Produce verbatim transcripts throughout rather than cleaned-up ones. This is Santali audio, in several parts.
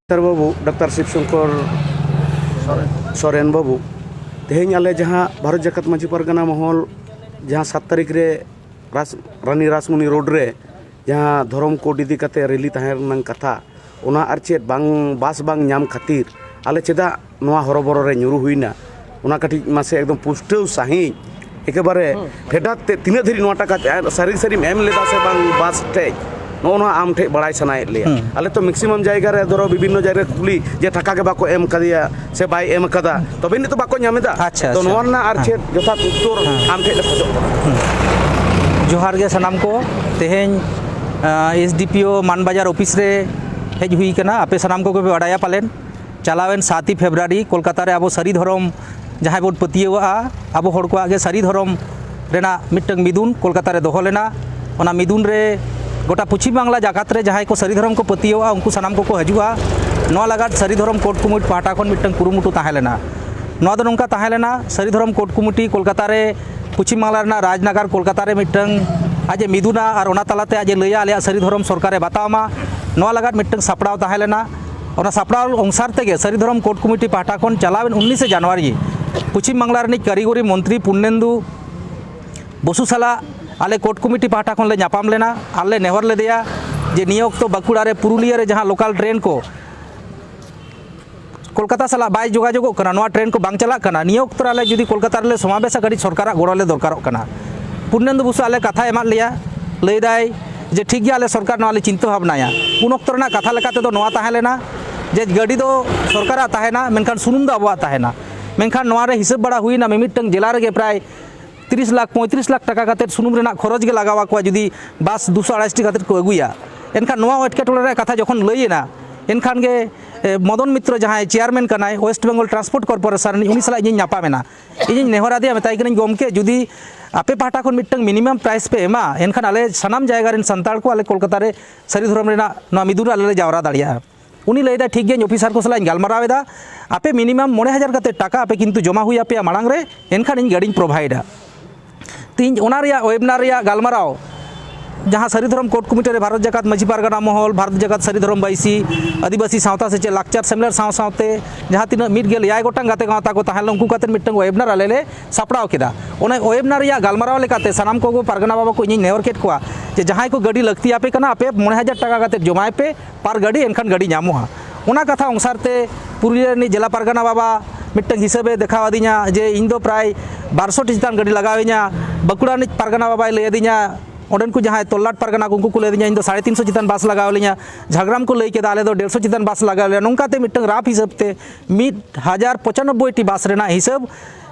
ᱰᱟᱠᱛᱟᱨ ᱵᱟᱹᱵᱩ, ᱰᱟᱠᱛᱟᱨ ᱥᱤᱵ ᱥᱚᱝᱠᱚᱨ ᱥᱚᱨᱮᱱ ᱵᱟᱹᱵᱩ, ᱛᱮᱦᱮᱧ ᱟᱞᱮ ᱡᱟᱦᱟᱸ ᱵᱷᱟᱨᱚᱛ ᱡᱟᱠᱟᱛ ᱢᱟᱹᱡᱷᱤ ᱯᱟᱨᱜᱟᱱᱟ ᱢᱚᱦᱚᱞ ᱡᱟᱦᱟᱸ ᱥᱟᱛ ᱛᱟᱹᱨᱤᱠᱷ ᱨᱮ ᱨᱟᱥ-, ᱨᱟᱱᱤ ᱨᱟᱥᱢᱩᱱᱤ ᱨᱳᱰ ᱨᱮ ᱡᱟᱦᱟᱸ ᱫᱷᱚᱨᱚᱢ ᱠᱳᱰ ᱤᱫᱤ ᱠᱟᱛᱮ ᱨᱮᱞᱤ ᱛᱟᱦᱮᱸ ᱨᱮᱱᱟᱜ ᱠᱟᱛᱷᱟ, ᱚᱱᱟ ᱟᱨ ᱪᱮᱫ ᱵᱟᱝ, ᱵᱟᱥ ᱵᱟᱝ ᱧᱟᱢ ᱠᱷᱟᱹᱛᱤᱨ ᱟᱞᱮ ᱪᱮᱫᱟᱜ ᱱᱚᱣᱟ ᱦᱚᱨᱚᱵᱚᱨᱚ ᱨᱮ ᱧᱩᱨᱩ ᱦᱩᱭᱱᱟ, ᱚᱱᱟ ᱠᱟᱹᱴᱤᱡ ᱢᱟᱥᱮ ᱮᱠᱫᱚᱢ ᱯᱩᱥᱴᱟᱹᱣ ᱥᱟᱺᱦᱤᱡ ᱮᱠᱮᱵᱟᱨᱮ ᱯᱷᱮᱰᱟᱛ ᱛᱮ ᱛᱤᱱᱟᱹᱜ ᱫᱷᱟᱹᱨᱤᱡ ᱱᱚᱣᱟ ᱴᱟᱠᱟ ᱥᱟᱹᱨᱤ ᱥᱟᱹᱨᱤᱢ ᱮᱢ ᱞᱮᱫᱟ ᱥᱮ ᱵᱟᱝ ᱵᱟᱥ ᱴᱷᱮᱡ, ᱱᱚᱜᱼᱚ ᱱᱚᱣᱟ ᱟᱢ ᱴᱷᱮᱡ ᱵᱟᱲᱟᱭ ᱥᱟᱱᱟᱭᱮᱫ ᱞᱮᱭᱟ᱾ ᱦᱩᱸ᱾ ᱟᱞᱮ ᱛᱚ ᱢᱮᱠᱥᱤᱢᱟᱢ ᱡᱟᱭᱜᱟ ᱨᱮ ᱫᱷᱚᱨᱚ ᱵᱤᱵᱷᱤᱱᱱᱚ ᱡᱟᱭᱜᱟ ᱨᱮ ᱠᱩᱞᱤ ᱡᱮ ᱴᱟᱠᱟ ᱜᱮ ᱵᱟᱠᱚ ᱮᱢ ᱠᱟᱫᱮᱭᱟ ᱥᱮ ᱵᱟᱭ ᱮᱢ ᱠᱟᱫᱟ, ᱛᱚᱵᱮ ᱱᱤᱛᱚᱜ ᱵᱟᱠᱚ ᱧᱟᱢ ᱮᱫᱟ᱾ ᱟᱪᱪᱷᱟ, ᱛᱚ ᱟᱪᱪᱷᱟ᱾ ᱱᱚᱣᱟ ᱨᱮᱱᱟᱜ ᱟᱨ ᱦᱮᱸ᱾ ᱪᱮᱫ ᱡᱚᱛᱷᱟᱛ ᱩᱛᱛᱚᱨ ᱦᱮᱸ᱾ ᱟᱢ ᱴᱷᱮᱡ ᱞᱮ ᱠᱷᱚᱡᱚᱜ ᱠᱟᱱᱟ᱾ ᱦᱩᱸ᱾ ᱡᱚᱦᱟᱨ ᱜᱮ ᱥᱟᱱᱟᱢ ᱠᱚ᱾ ᱛᱮᱦᱮᱧ, ᱟᱸ, ᱮᱥ ᱰᱤ ᱯᱤ ᱳ ᱢᱟᱱᱵᱟᱡᱟᱨ ᱚᱯᱷᱤᱥ ᱨᱮ ᱦᱮᱡ ᱦᱩᱭ ᱠᱟᱱᱟ᱾ ᱟᱯᱮ ᱥᱟᱱᱟᱢ ᱠᱚᱜᱮ ᱯᱮ ᱵᱟᱰᱟᱭᱟ ᱯᱟᱞᱮᱱ, ᱪᱟᱞᱟᱣᱮᱱ ᱥᱟᱛ ᱯᱷᱮᱵᱽᱨᱩᱣᱟᱨᱤ ᱠᱳᱞᱠᱟᱛᱟ ᱨᱮ ᱟᱵᱚ ᱥᱟᱹᱨᱤ ᱫᱷᱚᱨᱚᱢ ᱡᱟᱦᱟᱸᱭ ᱵᱚᱱ ᱯᱟᱹᱛᱭᱟᱹᱣᱟᱜᱼᱟ, ᱟᱵᱚ ᱦᱚᱲ ᱠᱚᱣᱟᱜ ᱜᱮ ᱥᱟᱹᱨᱤ ᱫᱷᱚᱨᱚᱢ ᱨᱮᱱᱟᱜ ᱢᱤᱫᱴᱟᱝ ᱢᱤᱫᱩᱱ ᱠᱳᱞᱠᱟᱛᱟ ᱨᱮ ᱫᱚᱦᱚ ᱞᱮᱱᱟ᱾ ᱚᱱᱟ ᱢᱤᱫᱩᱱ ᱨᱮ ᱜᱚᱴᱟ ᱯᱚᱪᱷᱤᱢ ᱵᱟᱝᱞᱟ ᱡᱟᱠᱟᱛ ᱨᱮ ᱡᱟᱦᱟᱸᱭ ᱠᱚ ᱥᱟᱹᱨᱤ ᱫᱷᱚᱨᱚᱢ ᱠᱚ ᱯᱟᱹᱛᱭᱟᱹᱣᱟᱜᱼᱟ, ᱩᱱᱠᱩ ᱥᱟᱱᱟᱢ ᱠᱚᱠᱚ ᱦᱤᱡᱩᱜᱼᱟ᱾ ᱱᱚᱣᱟ ᱞᱟᱜᱟᱫ ᱥᱟᱹᱨᱤ ᱫᱷᱚᱨᱚᱢ ᱠᱳᱰ ᱠᱚᱢᱤᱴᱤ ᱯᱟᱦᱴᱟ ᱠᱷᱚᱱ ᱢᱤᱫᱴᱟᱝ ᱠᱩᱨᱩᱢᱩᱴᱩ ᱛᱟᱦᱮᱸ ᱞᱮᱱᱟ᱾ ᱱᱚᱣᱟ ᱫᱚ ᱱᱚᱝᱠᱟ ᱛᱟᱦᱮᱸ ᱞᱮᱱᱟ, ᱥᱟᱹᱨᱤ ᱫᱷᱚᱨᱚᱢ ᱠᱳᱰ ᱠᱚᱢᱤᱴᱤ ᱠᱳᱞᱠᱟᱛᱟ ᱨᱮ, ᱯᱚᱪᱷᱤᱢ ᱵᱟᱝᱞᱟ ᱨᱮᱱᱟᱜ ᱨᱟᱡᱽᱱᱟᱜᱟᱨ ᱠᱳᱞᱠᱟᱛᱟ ᱨᱮ ᱢᱤᱫᱴᱟᱝ ᱟᱡ ᱮ ᱢᱤᱫᱩᱱᱟ ᱟᱨ ᱚᱱᱟ ᱛᱟᱞᱟᱛᱮ ᱟᱡ ᱮ ᱞᱟᱹᱭᱟ, ᱟᱞᱮᱭᱟᱜ ᱥᱟᱹᱨᱤ ᱫᱷᱚᱨᱚᱢ ᱥᱚᱨᱠᱟᱨᱮ ᱵᱟᱛᱟᱣ ᱢᱟ, ᱱᱚᱣᱟ ᱞᱟᱜᱟᱫ ᱢᱤᱫᱴᱟᱝ ᱥᱟᱯᱲᱟᱣ ᱛᱟᱦᱮᱸ ᱞᱮᱱᱟ᱾ ᱚᱱᱟ ᱥᱟᱯᱲᱟᱣ ᱚᱱᱩᱥᱟᱨ ᱛᱮᱜᱮ ᱥᱟᱹᱨᱤ ᱫᱷᱚᱨᱚᱢ ᱠᱳᱰ ᱠᱚᱢᱤᱴᱤ ᱯᱟᱦᱴᱟ ᱠᱷᱚᱱ ᱪᱟᱞᱟᱣᱮᱱ ᱩᱱᱤᱥᱮ ᱡᱟᱱᱩᱣᱟᱨᱤ ᱯᱚᱪᱷᱤᱢ ᱵᱟᱝᱞᱟ ᱨᱤᱱᱤᱡ ᱠᱟᱹᱨᱤᱜᱚᱨᱤ ᱢᱚᱱᱛᱨᱤ ᱯᱩᱨᱱᱮᱱᱫᱩ ᱵᱚᱥᱩ ᱥᱟᱞᱟᱜ ᱟᱞᱮ ᱠᱳᱰ ᱠᱚᱢᱤᱴᱤ ᱯᱟᱦᱴᱟ ᱠᱷᱚᱱ ᱞᱮ ᱧᱟᱯᱟᱢ ᱞᱮᱱᱟ ᱟᱨ ᱞᱮ ᱱᱮᱦᱚᱨ ᱞᱮᱫᱮᱭᱟ ᱡᱮ ᱱᱤᱭᱟᱹ ᱚᱠᱛᱚ ᱵᱟᱸᱠᱩᱲᱟ ᱨᱮ ᱯᱩᱨᱩᱞᱤᱭᱟᱹ ᱨᱮ ᱡᱟᱦᱟᱸ ᱞᱳᱠᱟᱞ ᱴᱨᱮᱱ ᱠᱚ ᱠᱳᱞᱠᱟᱛᱟ ᱥᱟᱞᱟᱜ ᱵᱟᱭ ᱡᱳᱜᱟᱡᱳᱜᱚᱜ ᱠᱟᱱᱟ, ᱱᱚᱣᱟ ᱴᱨᱮᱱ ᱠᱚ ᱵᱟᱝ ᱪᱟᱞᱟᱜ ᱠᱟᱱᱟ, ᱱᱤᱭᱟᱹ ᱚᱠᱛᱚ ᱨᱮ ᱟᱞᱮ ᱡᱩᱫᱤ ᱠᱳᱞᱠᱟᱛᱟ ᱨᱮᱞᱮ ᱥᱚᱢᱟᱵᱮᱥᱟ, ᱠᱟᱹᱴᱤᱡ ᱥᱚᱨᱠᱟᱨᱟᱜ ᱜᱚᱲᱚ ᱞᱮ ᱫᱚᱨᱠᱟᱨᱚᱜ ᱠᱟᱱᱟ᱾ ᱯᱩᱨᱱᱮᱱᱫᱩ ᱵᱚᱥᱩ ᱟᱞᱮ ᱠᱟᱛᱷᱟᱭ ᱮᱢᱟᱫ ᱞᱮᱭᱟ, ᱞᱟᱹᱭᱫᱟᱭ ᱡᱮ ᱴᱷᱤᱠ ᱜᱮᱭᱟ, ᱟᱞᱮ ᱥᱚᱨᱠᱟᱨ ᱱᱚᱣᱟ ᱞᱮ ᱪᱤᱱᱛᱟᱹ ᱵᱷᱟᱵᱽᱱᱟᱭᱟ᱾ ᱩᱱ ᱚᱠᱛᱚ ᱨᱮᱱᱟᱜ ᱠᱟᱛᱷᱟ ᱞᱮᱠᱟ ᱛᱮᱫᱚ ᱱᱚᱣᱟ ᱛᱟᱦᱮᱸ ᱞᱮᱱᱟ ᱡᱮ ᱜᱟᱹᱰᱤ ᱫᱚ ᱥᱚᱨᱠᱟᱨᱟᱜ ᱛᱟᱦᱮᱱᱟ, ᱢᱮᱱᱠᱷᱟᱱ ᱥᱩᱱᱩᱢ ᱫᱚ ᱟᱵᱚᱣᱟᱜ ᱛᱟᱦᱮᱱᱟ᱾ ᱢᱮᱱᱠᱷᱟᱱ ᱱᱚᱣᱟ ᱨᱮ ᱦᱤᱥᱟᱹᱵ ᱵᱟᱲᱟ ᱦᱩᱭᱱᱟ, ᱢᱤᱢᱤᱫᱴᱟᱝ ᱡᱮᱞᱟ ᱨᱮᱜᱮ ᱯᱨᱟᱭ ᱛᱤᱨᱤᱥ ᱞᱟᱠᱷ, ᱯᱚᱸᱭᱛᱨᱤᱥ ᱞᱟᱠᱷ ᱴᱟᱠᱟ ᱠᱟᱛᱮᱫ ᱥᱩᱱᱩᱢ ᱨᱮᱱᱟᱜ ᱠᱷᱚᱨᱚᱪ ᱜᱮ ᱞᱟᱜᱟᱣ ᱟᱠᱚᱣᱟ, ᱡᱩᱫᱤ ᱵᱟᱥ ᱫᱩᱥᱚ ᱟᱲᱟᱭᱥᱤ ᱴᱤ ᱠᱟᱛᱮᱫ ᱠᱚ ᱟᱹᱜᱩᱭᱟ᱾ ᱮᱱᱠᱷᱟᱱ ᱱᱚᱣᱟ ᱮᱴᱠᱮᱴᱚᱬᱮ ᱨᱮᱭᱟᱜ ᱠᱟᱛᱷᱟ ᱡᱚᱠᱷᱚᱱ ᱞᱟᱹᱭ ᱮᱱᱟ, ᱮᱱᱠᱷᱟᱱ ᱜᱮ, ᱮ, ᱢᱚᱫᱚᱱ ᱢᱤᱛᱨᱚ ᱡᱟᱦᱟᱸᱭ ᱪᱮᱭᱟᱨᱢᱮᱱ ᱠᱟᱱᱟᱭ ᱳᱭᱮᱥᱴ ᱵᱮᱝᱜᱚᱞ ᱴᱨᱟᱱᱥᱯᱳᱨᱴ ᱠᱚᱨᱯᱳᱨᱮᱥᱚᱱ ᱨᱤᱱᱤᱡ, ᱩᱱᱤ ᱥᱟᱞᱟᱜ ᱤᱧᱤᱧ ᱧᱟᱯᱟᱢ ᱮᱱᱟ᱾ ᱤᱧᱤᱧ ᱱᱮᱦᱚᱨ ᱟᱫᱮᱭᱟ, ᱢᱮᱛᱟᱭ ᱠᱟᱹᱱᱟᱹᱧ, "ᱜᱚᱢᱠᱮ, ᱡᱩᱫᱤ ᱟᱯᱮ ᱯᱟᱦᱴᱟ ᱠᱷᱚᱱ ᱢᱤᱫᱴᱟᱝ ᱢᱤᱱᱤᱢᱟᱢ ᱯᱨᱟᱭᱤᱥ ᱯᱮ ᱮᱢᱟ, ᱮᱱᱠᱷᱟᱱ ᱟᱞᱮ ᱥᱟᱱᱟᱢ ᱡᱟᱭᱜᱟ ᱨᱮᱱ ᱥᱟᱱᱛᱟᱲ ᱠᱚ ᱟᱞᱮ ᱠᱳᱞᱠᱟᱛᱟ ᱨᱮ ᱥᱟᱹᱨᱤ ᱫᱷᱚᱨᱚᱢ ᱨᱮᱱᱟᱜ ᱱᱚᱣᱟ ᱢᱤᱫᱩᱱ ᱨᱮ ᱟᱞᱮ ᱞᱮ ᱡᱟᱣᱨᱟ ᱫᱟᱲᱮᱭᱟᱜᱼᱟ᱾" ᱩᱱᱤ ᱞᱟᱹᱭ ᱮᱫᱟᱭ, "ᱴᱷᱤᱠ ᱜᱮᱭᱟ, ᱤᱧ ᱚᱯᱷᱤᱥᱟᱨ ᱠᱚ ᱥᱟᱞᱟᱜ ᱤᱧ ᱜᱟᱞᱢᱟᱨᱟᱣ ᱮᱫᱟ, ᱟᱯᱮ ᱢᱤᱱᱤᱢᱟᱢ ᱢᱚᱬᱮ ᱦᱟᱡᱟᱨ ᱠᱟᱛᱮ ᱴᱟᱠᱟ ᱟᱯᱮ ᱠᱤᱱᱛᱩ ᱡᱚᱢᱟ ᱦᱩᱭ ᱟᱯᱮᱭᱟ ᱢᱟᱲᱟᱝ ᱨᱮ, ᱮᱱᱠᱷᱟᱱ ᱤᱧ ᱜᱟᱹᱰᱤᱧ ᱯᱨᱳᱵᱷᱟᱭᱤᱰᱟ᱾" ᱛᱮᱦᱮᱧ ᱚᱱᱟ ᱨᱮᱭᱟᱜ ᱳᱭᱮᱵᱤᱱᱟᱨ ᱨᱮᱭᱟᱜ ᱜᱟᱞᱢᱟᱨᱟᱣ ᱡᱟᱦᱟᱸ ᱥᱟᱹᱨᱤ ᱫᱷᱚᱨᱚᱢ ᱠᱳᱰ ᱠᱚᱢᱤᱴᱤ ᱨᱮ ᱵᱷᱟᱨᱚᱛ ᱡᱟᱠᱟᱛ ᱢᱟᱹᱡᱷᱤ ᱯᱟᱨᱜᱟᱱᱟ ᱢᱚᱦᱚᱞ, ᱵᱷᱟᱨᱚᱛ ᱡᱟᱠᱟᱛ ᱥᱟᱹᱨᱤ ᱫᱷᱚᱨᱚᱢ ᱵᱟᱹᱭᱥᱤ, ᱟᱹᱫᱤᱵᱟᱹᱥᱤ ᱥᱟᱶᱛᱟ ᱥᱮᱪᱮᱫ ᱞᱟᱠᱪᱟᱨ ᱥᱮᱢᱞᱮᱫ ᱥᱟᱶ ᱥᱟᱶᱛᱮ ᱡᱟᱦᱟᱸ ᱛᱤᱱᱟᱹᱜ ᱢᱤᱫ ᱜᱮᱞ ᱮᱭᱟᱭ ᱜᱚᱴᱟᱝ ᱜᱟᱛᱮ ᱜᱟᱶᱛᱟ ᱠᱚ ᱛᱟᱦᱮᱸ ᱞᱮᱱᱟ, ᱩᱱᱠᱩ ᱠᱟᱛᱮ ᱢᱤᱫᱴᱟᱝ ᱣᱮᱵᱤᱱᱟᱨ ᱟᱞᱮ ᱞᱮ ᱥᱟᱯᱲᱟᱣ ᱠᱮᱫᱟ᱾ ᱚᱱᱟ ᱣᱮᱵᱤᱱᱟᱨ ᱨᱮᱭᱟᱜ ᱜᱟᱞᱢᱟᱨᱟᱣ ᱞᱮᱠᱟᱛᱮ ᱥᱟᱱᱟᱢ ᱠᱚᱜᱮ ᱯᱟᱨᱜᱟᱱᱟ ᱵᱟᱵᱟ ᱠᱚ ᱤᱧᱤᱧ ᱱᱮᱦᱚᱨ ᱠᱮᱫ ᱠᱚᱣᱟ ᱡᱮ ᱡᱟᱦᱟᱸᱭ ᱠᱚ ᱜᱟᱹᱰᱤ ᱞᱟᱹᱠᱛᱤ ᱟᱯᱮ ᱠᱟᱱᱟ, ᱟᱯᱮ ᱢᱚᱬᱮ ᱦᱟᱡᱟᱨ ᱴᱟᱠᱟ ᱠᱟᱛᱮ ᱡᱚᱢᱟᱭ ᱯᱮ per ᱜᱟᱹᱰᱤ, ᱮᱱᱠᱷᱟᱱ ᱜᱟᱹᱰᱤ ᱧᱟᱢᱚᱜᱼᱟ᱾ ᱚᱱᱟ ᱠᱟᱛᱷᱟ ᱚᱱᱩᱥᱟᱨ ᱛᱮ ᱯᱩᱨᱩᱞᱤᱭᱟᱹ ᱨᱤᱱᱤᱡ ᱡᱮᱞᱟ ᱯᱟᱨᱜᱟᱱᱟ ᱵᱟᱵᱟ ᱢᱤᱫᱴᱟᱝ ᱦᱤᱥᱟᱹᱵᱮ ᱫᱮᱠᱷᱟᱣ ᱟᱹᱫᱤᱧᱟ ᱡᱮ ᱤᱧ ᱫᱚ ᱯᱨᱟᱭ ᱵᱟᱨᱥᱚ ᱴᱤ ᱪᱮᱛᱟᱱ ᱜᱟᱹᱰᱤ ᱞᱟᱜᱟᱣ ᱤᱧᱟ᱾ ᱵᱟᱸᱠᱩᱲᱟ ᱨᱤᱱᱤᱡ ᱯᱟᱨᱜᱟᱱᱟ ᱵᱟᱵᱟᱭ ᱞᱟᱹᱭ ᱟᱹᱫᱤᱧᱟ, ᱚᱸᱰᱮᱱ ᱠᱚ ᱡᱟᱦᱟᱸᱭ ᱛᱚᱞᱞᱟᱴ ᱯᱟᱨᱜᱟᱱᱟ ᱠᱚ, ᱩᱱᱠᱩ ᱠᱚ ᱞᱟᱹᱭ ᱟᱹᱫᱤᱧᱟ ᱤᱧ ᱫᱚ ᱥᱟᱲᱮ ᱛᱤᱱᱥᱚ ᱪᱮᱛᱟᱱ ᱵᱟᱥ ᱞᱟᱜᱟᱣ ᱞᱤᱧᱟ᱾ ᱡᱷᱟᱲᱜᱨᱟᱢ ᱠᱚ ᱞᱟᱹᱭ ᱠᱮᱫᱟ ᱟᱞᱮ ᱫᱚ ᱰᱮᱲᱥᱚ ᱪᱮᱛᱟᱱ ᱵᱟᱥ ᱞᱟᱜᱟᱣ ᱞᱮᱭᱟ᱾ ᱱᱚᱝᱠᱟᱛᱮ ᱢᱤᱫᱴᱟᱝ ᱨᱟᱯ ᱦᱤᱥᱟᱹᱵ ᱛᱮ ᱢᱤᱫ ᱦᱟᱡᱟᱨ ᱯᱚᱸᱪᱟᱱᱚᱵᱵᱳᱭ ᱴᱤ ᱵᱟᱥ ᱨᱮᱱᱟᱜ ᱦᱤᱥᱟᱹᱵ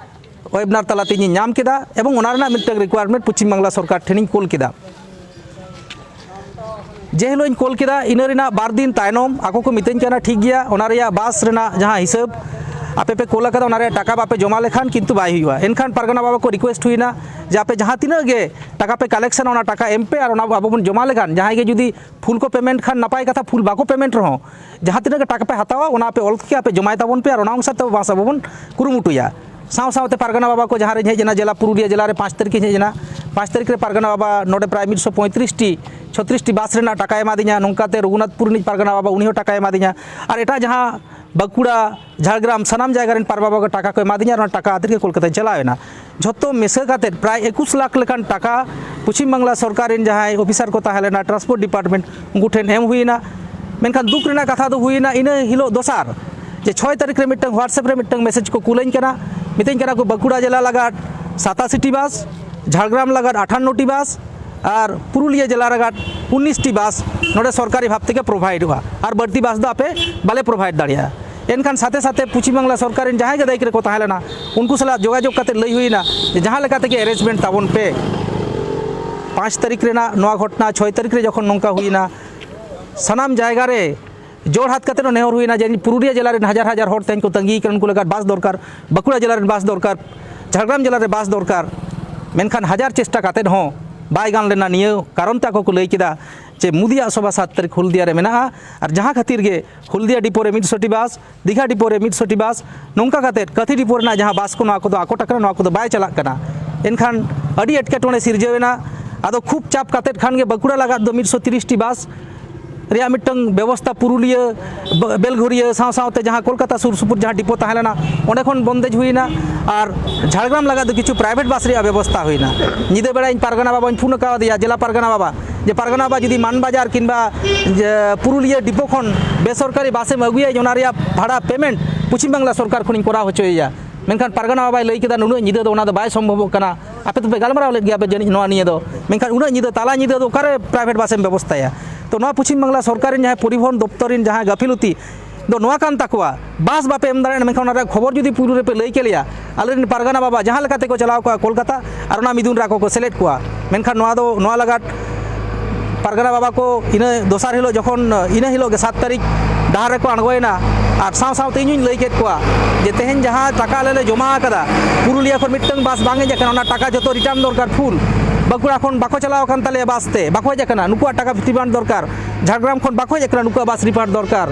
ᱣᱮᱵᱤᱱᱟᱨ ᱛᱟᱞᱟᱛᱮ ᱤᱧᱤᱧ ᱧᱟᱢ ᱠᱮᱫᱟ ᱮᱵᱚᱝ ᱚᱱᱟ ᱨᱮᱱᱟᱜ ᱢᱤᱫᱴᱟᱝ ᱨᱤᱠᱣᱟᱨᱢᱮᱱᱴ ᱯᱚᱪᱷᱤᱢ ᱵᱟᱝᱞᱟ ᱥᱚᱨᱠᱟᱨ ᱴᱷᱮᱱᱤᱧ ᱠᱳᱞ ᱠᱮᱫᱟ᱾ ᱡᱮ ᱦᱤᱞᱳᱜ ᱤᱧ ᱠᱳᱞ ᱠᱮᱫᱟ, ᱤᱱᱟᱹ ᱨᱮᱱᱟᱜ ᱵᱟᱨ ᱫᱤᱱ ᱛᱟᱭᱱᱚᱢ ᱟᱠᱚ ᱠᱚ ᱢᱤᱛᱟᱹᱧ ᱠᱟᱱᱟ, "ᱴᱷᱤᱠ ᱜᱮᱭᱟ, ᱚᱱᱟ ᱨᱮᱭᱟᱜ ᱵᱟᱥ ᱨᱮᱱᱟᱜ ᱡᱟᱦᱟᱸ ᱦᱤᱥᱟᱹᱵ ᱟᱯᱮ ᱯᱮ ᱠᱳᱞ ᱟᱠᱟᱫᱟ, ᱚᱱᱟ ᱨᱮᱭᱟᱜ ᱴᱟᱠᱟ ᱵᱟᱯᱮ ᱡᱚᱢᱟ ᱞᱮᱠᱷᱟᱱ ᱠᱤᱱᱛᱩ ᱵᱟᱭ ᱦᱩᱭᱩᱜᱼᱟ᱾" ᱮᱱᱠᱷᱟᱱ ᱯᱟᱨᱜᱟᱱᱟ ᱵᱟᱵᱟ ᱠᱚ ᱨᱤᱠᱣᱮᱥᱴ ᱦᱩᱭᱱᱟ ᱡᱮ ᱟᱯᱮ ᱡᱟᱦᱟᱸ ᱛᱤᱱᱟᱹᱜ ᱜᱮ ᱴᱟᱠᱟ ᱯᱮ ᱠᱟᱞᱮᱠᱥᱚᱱᱟ, ᱚᱱᱟ ᱴᱟᱠᱟ ᱮᱢ ᱯᱮ ᱟᱨ ᱚᱱᱟ ᱟᱵᱚ ᱵᱚᱱ ᱡᱚᱢᱟ ᱞᱮᱠᱷᱟᱱ ᱡᱟᱦᱟᱸᱭ ᱜᱮ ᱡᱩᱫᱤ ᱯᱷᱩᱞ ᱠᱚ ᱯᱮᱢᱮᱱᱴ ᱠᱷᱟᱱ ᱱᱟᱯᱟᱭ ᱠᱟᱛᱷᱟ, ᱯᱷᱩᱞ ᱵᱟᱠᱚ ᱯᱮᱢᱮᱱᱴ ᱨᱮᱦᱚᱸ ᱡᱟᱦᱟᱸ ᱛᱤᱱᱟᱹᱜ ᱜᱮ ᱴᱟᱠᱟ ᱯᱮ ᱦᱟᱛᱟᱣᱟ, ᱚᱱᱟ ᱟᱯᱮ ᱚᱞ ᱠᱟᱛᱮ ᱟᱯᱮ ᱡᱚᱢᱟᱭ ᱛᱟᱵᱚᱱ ᱯᱮ ᱟᱨ ᱚᱱᱟ ᱚᱱᱩᱥᱟᱨ ᱛᱮ ᱵᱟᱥ ᱟᱵᱚ ᱵᱚᱱ ᱠᱩᱨᱩᱢᱩᱴᱩᱭᱟ᱾ ᱥᱟᱶ ᱥᱟᱶᱛᱮ ᱯᱟᱨᱜᱟᱱᱟ ᱵᱟᱵᱟ ᱠᱚ ᱡᱟᱦᱟᱸ ᱨᱤᱧ ᱦᱮᱡ ᱮᱱᱟ, ᱡᱮᱞᱟ ᱯᱩᱨᱩᱞᱤᱭᱟᱹ ᱡᱮᱞᱟ ᱨᱮ ᱯᱟᱸᱪ ᱛᱟᱹᱨᱤᱠᱷ ᱤᱧ ᱦᱮᱡ ᱮᱱᱟ, ᱯᱟᱸᱪ ᱛᱟᱹᱨᱤᱠᱷ ᱨᱮ ᱯᱟᱨᱜᱟᱱᱟ ᱵᱟᱵᱟ ᱱᱚᱰᱮ ᱯᱨᱟᱭ ᱢᱤᱫᱥᱚ ᱯᱚᱸᱭᱛᱨᱤᱥ ᱴᱤ, ᱪᱷᱚᱛᱨᱤᱥ ᱴᱤ ᱵᱟᱥ ᱨᱮᱱᱟᱜ ᱴᱟᱠᱟᱭ ᱮᱢᱟᱫᱤᱧᱟ᱾ ᱱᱚᱝᱠᱟᱛᱮ ᱨᱚᱜᱷᱩᱱᱟᱛᱷᱯᱩᱨ ᱨᱤᱱᱤᱡ ᱯᱟᱨᱜᱟᱱᱟ ᱵᱟᱵᱟ, ᱩᱱᱤ ᱦᱚᱸ ᱴᱟᱠᱟᱭ ᱮᱢᱟᱫᱤᱧᱟ᱾ ᱟᱨ ᱮᱴᱟᱜ ᱡᱟᱦᱟᱸ ᱵᱟᱸᱠᱩᱲᱟ, ᱡᱷᱟᱲᱜᱨᱟᱢ, ᱥᱟᱱᱟᱢ ᱡᱟᱭᱜᱟ ᱨᱮᱱ ᱯᱟᱨᱜᱟᱱᱟ ᱵᱟᱵᱟ ᱠᱚ ᱴᱟᱠᱟ ᱠᱚ ᱮᱢᱟᱫᱤᱧᱟ ᱟᱨ ᱚᱱᱟ ᱴᱟᱠᱟ ᱟᱛᱮᱫ ᱜᱮ ᱠᱳᱞᱠᱟᱛᱟᱧ ᱪᱟᱞᱟᱣ ᱮᱱᱟ᱾ ᱡᱷᱚᱛᱚ ᱢᱮᱥᱟ ᱠᱟᱛᱮᱫ ᱯᱨᱟᱭ ᱮᱠᱩᱥ ᱞᱟᱠᱷ ᱞᱮᱠᱟᱱ ᱴᱟᱠᱟ ᱯᱚᱪᱷᱤᱢ ᱵᱟᱝᱞᱟ ᱥᱚᱨᱠᱟᱨ ᱨᱮᱱ ᱡᱟᱦᱟᱸᱭ ᱚᱯᱷᱤᱥᱟᱨ ᱠᱚ ᱛᱟᱦᱮᱸ ᱞᱮᱱᱟ, ᱴᱨᱟᱱᱥᱯᱳᱨᱴ ᱰᱤᱯᱟᱨᱴᱢᱮᱱᱴ, ᱩᱱᱠᱩ ᱴᱷᱮᱱ ᱮᱢ ᱦᱩᱭᱮᱱᱟ᱾ ᱢᱮᱱᱠᱷᱟᱱ ᱫᱩᱠ ᱨᱮᱱᱟᱜ ᱠᱟᱛᱷᱟ ᱫᱚ ᱦᱩᱭᱮᱱᱟ, ᱤᱱᱟᱹ ᱦᱤᱞᱳᱜ ᱫᱚᱥᱟᱨ ᱡᱮ ᱪᱷᱚᱭ ᱛᱟᱹᱨᱤᱠᱷ ᱨᱮ ᱢᱤᱫᱴᱟᱝ WhatsApp ᱨᱮ ᱢᱤᱫᱴᱟᱝ ᱢᱮᱥᱮᱡᱽ ᱠᱚ ᱠᱩᱞᱟᱹᱧ ᱠᱟᱱᱟ, ᱢᱤᱛᱟᱹᱧ ᱠᱟᱱᱟ ᱠᱚ, "ᱵᱟᱸᱠᱩᱲᱟ ᱡᱮᱞᱟ ᱞᱟᱜᱟᱫ ᱥᱟᱛᱟᱥᱤ ᱴᱤ ᱵᱟᱥ, ᱡᱷᱟᱲᱜᱨᱟᱢ ᱞᱟᱜᱟᱫ ᱟᱴᱷᱟᱱᱱᱚ ᱴᱤ ᱵᱟᱥ ᱟᱨ ᱯᱩᱨᱩᱞᱤᱭᱟᱹ ᱡᱮᱞᱟ ᱞᱟᱜᱟᱫ ᱩᱱᱤᱥ ᱴᱤ ᱵᱟᱥ ᱱᱚᱰᱮ ᱥᱚᱨᱠᱟᱨᱤ ᱵᱷᱟᱵᱽ ᱛᱮᱜᱮ ᱯᱨᱳᱵᱷᱟᱭᱤᱰᱚᱜᱼᱟ, ᱟᱨ ᱵᱟᱹᱲᱛᱤ ᱵᱟᱥ ᱫᱚ ᱟᱯᱮ ᱵᱟᱞᱮ ᱯᱨᱳᱵᱷᱟᱭᱤᱰ ᱫᱟᱲᱮᱭᱟᱜᱼᱟ᱾" ᱮᱱᱠᱷᱟᱱ ᱥᱟᱛᱷᱮ ᱥᱟᱛᱷᱮ ᱯᱚᱪᱷᱤᱢ ᱵᱟᱝᱞᱟ ᱥᱚᱨᱠᱟᱨ ᱨᱮᱱ ᱡᱟᱦᱟᱸᱭ ᱜᱮ ᱫᱟᱭᱤᱠ ᱨᱮᱠᱚ ᱛᱟᱦᱮᱸ ᱞᱮᱱᱟ, ᱩᱱᱠᱩ ᱥᱟᱞᱟᱜ ᱡᱳᱜᱟᱡᱳᱜᱽ ᱠᱟᱛᱮ ᱞᱟᱹᱭ ᱦᱩᱭᱮᱱᱟ ᱡᱮ ᱡᱟᱦᱟᱸ ᱞᱮᱠᱟ ᱛᱮᱜᱮ ᱮᱨᱮᱧᱡᱽᱢᱮᱱᱴ ᱛᱟᱵᱚᱱ ᱯᱮ᱾ ᱯᱟᱸᱪ ᱛᱟᱹᱨᱤᱠᱷ ᱨᱮᱱᱟᱜ ᱱᱚᱣᱟ ᱜᱷᱚᱴᱚᱱᱟ, ᱪᱷᱚᱭ ᱛᱟᱹᱨᱤᱠᱷ ᱨᱮ ᱡᱚᱠᱷᱚᱱ ᱱᱚᱝᱠᱟ ᱦᱩᱭᱮᱱᱟ, ᱥᱟᱱᱟᱢ ᱡᱟᱭᱜᱟ ᱨᱮ ᱡᱳᱲ ᱦᱟᱛ ᱠᱟᱛᱮ ᱱᱮᱦᱚᱨ ᱦᱩᱭᱮᱱᱟ ᱡᱮ ᱯᱩᱨᱩᱞᱤᱭᱟᱹ ᱡᱮᱞᱟ ᱨᱮᱱ ᱦᱟᱡᱟᱨ ᱦᱟᱡᱟᱨ ᱦᱚᱲ ᱛᱮᱦᱮᱧ ᱠᱚ ᱛᱟᱺᱜᱤ ᱠᱟᱱᱟ, ᱩᱱᱠᱩ ᱞᱟᱹᱜᱤᱫ ᱵᱟᱥ ᱫᱚᱨᱠᱟᱨ, ᱵᱟᱸᱠᱩᱲᱟ ᱡᱮᱞᱟ ᱨᱮᱱ ᱵᱟᱥ ᱫᱚᱨᱠᱟᱨ, ᱡᱷᱟᱲᱜᱨᱟᱢ ᱡᱮᱞᱟ ᱨᱮ ᱵᱟᱥ ᱫᱚᱨᱠᱟᱨ᱾ ᱢᱮᱱᱠᱷᱟᱱ ᱦᱟᱡᱟᱨ ᱪᱮᱥᱴᱟ ᱠᱟᱛᱮ ᱦᱚᱸ ᱵᱟᱭ ᱜᱟᱱ ᱞᱮᱱᱟ᱾ ᱱᱤᱭᱟᱹ ᱠᱟᱨᱚᱱ ᱛᱮ ᱟᱠᱚ ᱠᱚ ᱞᱟᱹᱭ ᱠᱮᱫᱟ ᱡᱮ ᱢᱩᱫᱤᱭᱟᱜ ᱥᱚᱵᱷᱟ ᱥᱟᱛ ᱛᱟᱹᱨᱤᱠᱷ ᱦᱩᱞᱫᱤᱭᱟ ᱨᱮ ᱢᱮᱱᱟᱜᱼᱟ, ᱟᱨ ᱡᱟᱦᱟᱸ ᱠᱷᱟᱹᱛᱤᱨ ᱜᱮ ᱦᱩᱞᱫᱤᱭᱟ ᱰᱤᱯᱳ ᱨᱮ ᱢᱤᱫ ᱥᱚ ᱴᱤ ᱵᱟᱥ, ᱫᱤᱜᱷᱟ ᱰᱤᱯᱳ ᱨᱮ ᱢᱤᱫ ᱥᱚ ᱴᱤ ᱵᱟᱥ, ᱱᱚᱝᱠᱟ ᱠᱟᱛᱮ ᱠᱟᱹᱛᱷᱤ ᱰᱤᱯᱳ ᱨᱮᱱᱟᱜ ᱡᱟᱦᱟᱸ ᱵᱟᱥ ᱠᱚ, ᱱᱚᱣᱟ ᱠᱚᱫᱚ ᱟᱠᱚᱴ ᱟᱠᱟᱱᱟ, ᱱᱚᱣᱟ ᱠᱚᱫᱚ ᱵᱟᱭ ᱪᱟᱞᱟᱜ ᱠᱟᱱᱟ᱾ ᱮᱱᱠᱷᱟᱱ ᱟᱹᱰᱤ ᱮᱴᱠᱮᱴᱚᱬᱮ ᱥᱤᱨᱡᱟᱹᱣ ᱮᱱᱟ᱾ ᱟᱫᱚ ᱠᱷᱩᱵ ᱪᱟᱯ ᱠᱟᱛᱮᱫ ᱠᱷᱟᱱ ᱜᱮ ᱵᱟᱸᱠᱩᱲᱟ ᱞᱟᱜᱟᱫ ᱫᱚ ᱢᱤᱫ ᱥᱚ ᱛᱤᱨᱤᱥ ᱴᱤ ᱵᱟᱥ ᱨᱮᱭᱟᱜ ᱢᱤᱫᱴᱟᱝ ᱵᱮᱵᱚᱥᱛᱷᱟ ᱯᱩᱨᱩᱞᱤᱭᱟᱹ, ᱵᱮᱞᱜᱷᱚᱨᱤᱭᱟᱹ ᱥᱟᱶ ᱥᱟᱶᱛᱮ ᱡᱟᱦᱟᱸ ᱠᱳᱞᱠᱟᱛᱟ ᱥᱩᱨ ᱥᱩᱯᱩᱨ ᱡᱟᱦᱟᱸ ᱰᱤᱯᱳ ᱛᱟᱦᱮᱸ ᱞᱮᱱᱟ, ᱚᱸᱰᱮ ᱠᱷᱚᱱ ᱵᱚᱱᱫᱮᱡᱽ ᱦᱩᱭᱱᱟ᱾ ᱟᱨ ᱡᱷᱟᱲᱜᱨᱟᱢ ᱞᱟᱜᱟᱫ ᱫᱚ ᱠᱤᱪᱷᱩ ᱯᱨᱟᱭᱵᱷᱮᱴ ᱵᱟᱥ ᱨᱮᱭᱟᱜ ᱵᱮᱵᱚᱥᱛᱷᱟ ᱦᱩᱭᱱᱟ᱾ ᱧᱤᱫᱟᱹ ᱵᱮᱲᱟ ᱤᱧ ᱯᱟᱨᱜᱟᱱᱟ ᱵᱟᱵᱟᱧ ᱯᱷᱳᱱ ᱟᱠᱟᱣᱟᱫᱮᱭᱟ, ᱡᱮᱞᱟ ᱯᱟᱨᱜᱟᱱᱟ ᱵᱟᱵᱟ, ᱡᱮ ᱯᱟᱨᱜᱟᱱᱟ ᱵᱟᱵᱟ, ᱡᱩᱫᱤ ᱢᱟᱱᱵᱟᱡᱟᱨ ᱠᱤᱝᱵᱟ ᱡᱮ ᱯᱩᱨᱩᱞᱤᱭᱟᱹ ᱰᱤᱯᱳ ᱠᱷᱚᱱ ᱵᱮᱥᱚᱨᱠᱟᱨᱤ ᱵᱟᱥᱮᱢ ᱟᱹᱜᱩᱭᱟ, ᱚᱱᱟ ᱨᱮᱭᱟᱜ ᱵᱷᱟᱲᱟ ᱯᱮᱢᱮᱱᱴ ᱯᱚᱪᱷᱤᱢ ᱵᱟᱝᱞᱟ ᱥᱚᱨᱠᱟᱨ ᱠᱷᱚᱱᱤᱧ ᱠᱚᱨᱟᱣ ᱦᱚᱪᱚᱭᱮᱭᱟ᱾ ᱢᱮᱱᱠᱷᱟᱱ ᱯᱟᱨᱜᱟᱱᱟ ᱵᱟᱵᱟᱭ ᱞᱟᱹᱭ ᱠᱮᱫᱟ, ᱱᱩᱱᱟᱹᱜ ᱧᱤᱫᱟᱹ ᱫᱚ ᱚᱱᱟ ᱫᱚ ᱵᱟᱭ ᱥᱚᱢᱵᱷᱚᱵᱚᱜ ᱠᱟᱱᱟ᱾ ᱟᱯᱮ ᱫᱚᱯᱮ ᱜᱟᱞᱢᱟᱨᱟᱣ ᱞᱮᱫ ᱜᱮᱭᱟ ᱯᱮ ᱡᱟᱹᱱᱤᱡ ᱱᱚᱣᱟ ᱱᱤᱭᱟᱹ ᱫᱚ, ᱢᱮᱱᱠᱷᱟᱱ ᱩᱱᱟᱹᱜ ᱧᱤᱫᱟᱹ, ᱛᱟᱞᱟ ᱧᱤᱫᱟᱹ ᱫᱚ ᱚᱠᱟᱨᱮ ᱯᱨᱟᱭᱵᱷᱮᱴ ᱵᱟᱥᱮᱢ ᱵᱮᱵᱚᱥᱛᱷᱟᱭᱟ? ᱛᱚ, ᱱᱚᱣᱟ ᱯᱚᱪᱷᱤᱢ ᱵᱟᱝᱞᱟ ᱥᱚᱨᱠᱟᱨ ᱨᱮᱱ ᱡᱟᱦᱟᱸᱭ ᱯᱚᱨᱤᱵᱚᱦᱚᱱ ᱫᱚᱯᱛᱚᱨ ᱨᱮᱱ ᱡᱟᱦᱟᱸᱭ ᱜᱟᱹᱯᱷᱤᱞᱚᱛᱤ ᱫᱚ ᱱᱚᱣᱟ ᱠᱟᱱ ᱛᱟᱠᱚᱣᱟ, ᱵᱟᱥ ᱵᱟᱯᱮ ᱮᱢ ᱫᱟᱲᱮᱭᱟᱜᱼᱟ, ᱢᱮᱱᱠᱷᱟᱱ ᱚᱱᱟ ᱨᱮᱭᱟᱜ ᱠᱷᱚᱵᱚᱨ ᱡᱩᱫᱤ ᱯᱩᱭᱞᱩ ᱨᱮᱯᱮ ᱞᱟᱹᱭ ᱠᱮᱞᱮᱭᱟ, ᱟᱞᱮᱨᱮᱱ ᱯᱟᱨᱜᱟᱱᱟ ᱵᱟᱵᱟ ᱡᱟᱦᱟᱸ ᱞᱮᱠᱟ ᱛᱮᱠᱚ ᱪᱟᱞᱟᱣ ᱠᱚᱜᱼᱟ ᱠᱳᱞᱠᱟᱛᱟ, ᱟᱨ ᱚᱱᱟ ᱢᱤᱫᱩᱱ ᱨᱮ ᱟᱠᱚ ᱠᱚ ᱥᱮᱞᱮᱫ ᱠᱚᱣᱟ᱾ ᱢᱮᱱᱠᱷᱟᱱ ᱱᱚᱣᱟ ᱫᱚ, ᱱᱚᱣᱟ ᱞᱟᱜᱟᱫ ᱯᱟᱨᱜᱟᱱᱟ ᱵᱟᱵᱟ ᱠᱚ ᱤᱱᱟᱹ ᱫᱚᱥᱟᱨ ᱦᱤᱞᱳᱜ ᱡᱚᱠᱷᱚᱱ, ᱤᱱᱟᱹ ᱦᱤᱞᱳᱜ ᱜᱮ ᱥᱟᱛ ᱛᱟᱹᱨᱤᱠᱷ ᱰᱟᱦᱟᱨ ᱨᱮᱠᱚ ᱟᱬᱜᱚᱭᱮᱱᱟ᱾ ᱟᱨ ᱥᱟᱶ ᱥᱟᱶᱛᱮ ᱤᱧ ᱦᱚᱧ ᱞᱟᱹᱭ ᱠᱮᱫ ᱠᱚᱣᱟ ᱡᱮ ᱛᱮᱦᱮᱧ ᱡᱟᱦᱟᱸ ᱴᱟᱠᱟ ᱟᱞᱮ ᱞᱮ ᱡᱚᱢᱟ ᱟᱠᱟᱫᱟ, ᱯᱩᱨᱩᱞᱤᱭᱟᱹ ᱠᱷᱚᱱ ᱢᱤᱫᱴᱟᱝ ᱵᱟᱥ ᱵᱟᱝ ᱦᱮᱡ ᱟᱠᱟᱱᱟ, ᱚᱱᱟ ᱴᱟᱠᱟ ᱡᱚᱛᱚ ᱨᱤᱴᱟᱨᱱ ᱫᱚᱨᱠᱟᱨ ᱯᱷᱩᱞ᱾ ᱵᱟᱸᱠᱩᱲᱟ ᱠᱷᱚᱱ ᱵᱟᱠᱚ ᱪᱟᱞᱟᱣ ᱟᱠᱟᱱ ᱛᱟᱞᱮᱭᱟ ᱵᱟᱥ ᱛᱮ, ᱵᱟᱠᱚ ᱦᱮᱡ ᱟᱠᱟᱱᱟ, ᱱᱩᱠᱩᱣᱟᱜ ᱴᱟᱠᱟ ᱨᱤᱯᱷᱟᱱᱰ ᱫᱚᱨᱠᱟᱨ᱾ ᱡᱷᱟᱲᱜᱨᱟᱢ ᱠᱷᱚᱱ ᱵᱟᱠᱚ ᱦᱮᱡ ᱟᱠᱟᱱᱟ, ᱱᱩᱠᱩᱣᱟᱜ ᱵᱟᱥ ᱨᱤᱯᱷᱟᱱᱰ ᱫᱚᱨᱠᱟᱨ᱾